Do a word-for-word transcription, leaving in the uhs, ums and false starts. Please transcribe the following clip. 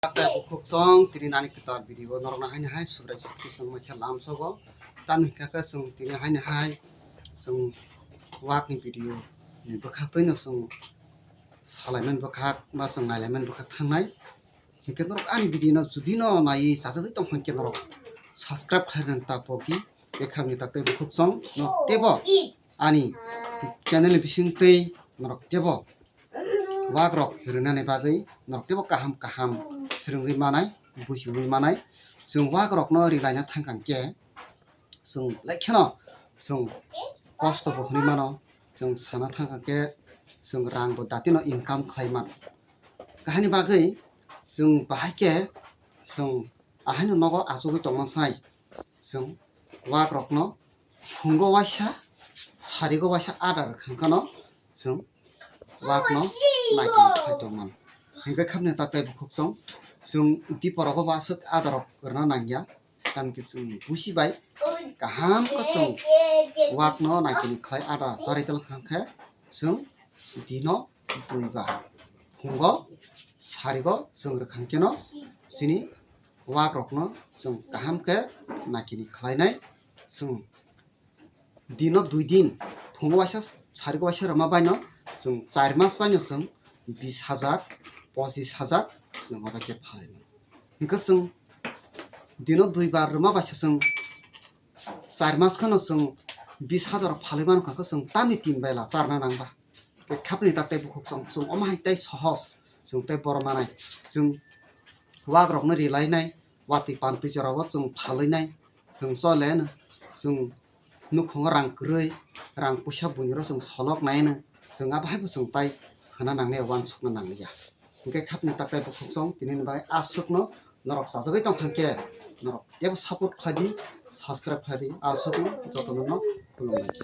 Takhuk chwng tini nani kwtal video norokno haini hai Subrai Sitri chwng mai khe lamsogo. Tamni hwnkhe chwng tini haini hai chwng wakni video ni bwkhak twino chwng salaimani bwkhak ba chwng nailaimani bwkhak thangnai. Hwnkhe norok ani video no judi no naiwi chajagwi tongkha hwnkhe norok subscribe khlaina ta pogi. Bekhamni takhuk chwng no tebo ani channel ni bisingtwi norok tebo wakrok rwnani bagwi norok tebo kaham kaham swrwngwi manai, bujiwi manai. Chwng wakrokno rilaina thangkha hwnkhe chwng belai kheno chwng kosto bo hwnwi mano. Chwng sana thangkha khe chwng rang bo datino income khlai man. Kahini bagwi chwng bahai khe chwng ahaino nogo achugwi tongma sai chwng wakrokno phungo waisa, sarigo waisa adar khangkhano chwng wakno naikhe khai tongmano. Hwnkhe khabni takhuk chwng, chwng diporogo bo aswk adarok rwna nangya. Tamokhe chwng busi bai kaham khe chwng wakno naikini khlai ada charitel khangkhe chwng dino duibar phungo sarigo chwng rwkhang kheno chini wakrokno chwng kaham khe naikini khlainai. Chwng dino dui din, phungo waisa, sarigo waisa rwma baino chwng char mas baino chwng bis hajar, pochis hajar chwng obaikhe phalai mano. Hwnkhe chwng dino duibar rwma baisa chwng char mas kheno chwng bis hajar phalai mano, hwnkhe chwng tamni tin bela charna nangba. Khapni takhuk chwng, chwng omo hai tei sohos, chwng tei borok manai. Chwng wakrokno rilainai, watwi pantwi jorao chwng phalainai, chwng chole hwno, chwng nukhungo rang kwrwi, rang puisa buiniro chwng solok nai hwno, chwng abo hai bo chwng tai hwna nangnai, uansukna nangliya. Hwnkhe khapni takhuk chwng tini ni bai aswkno norok chajagwi tongkha khe norok tebo support khlai di, subscribe khlai di, aswkno jotono no khulumlai khe.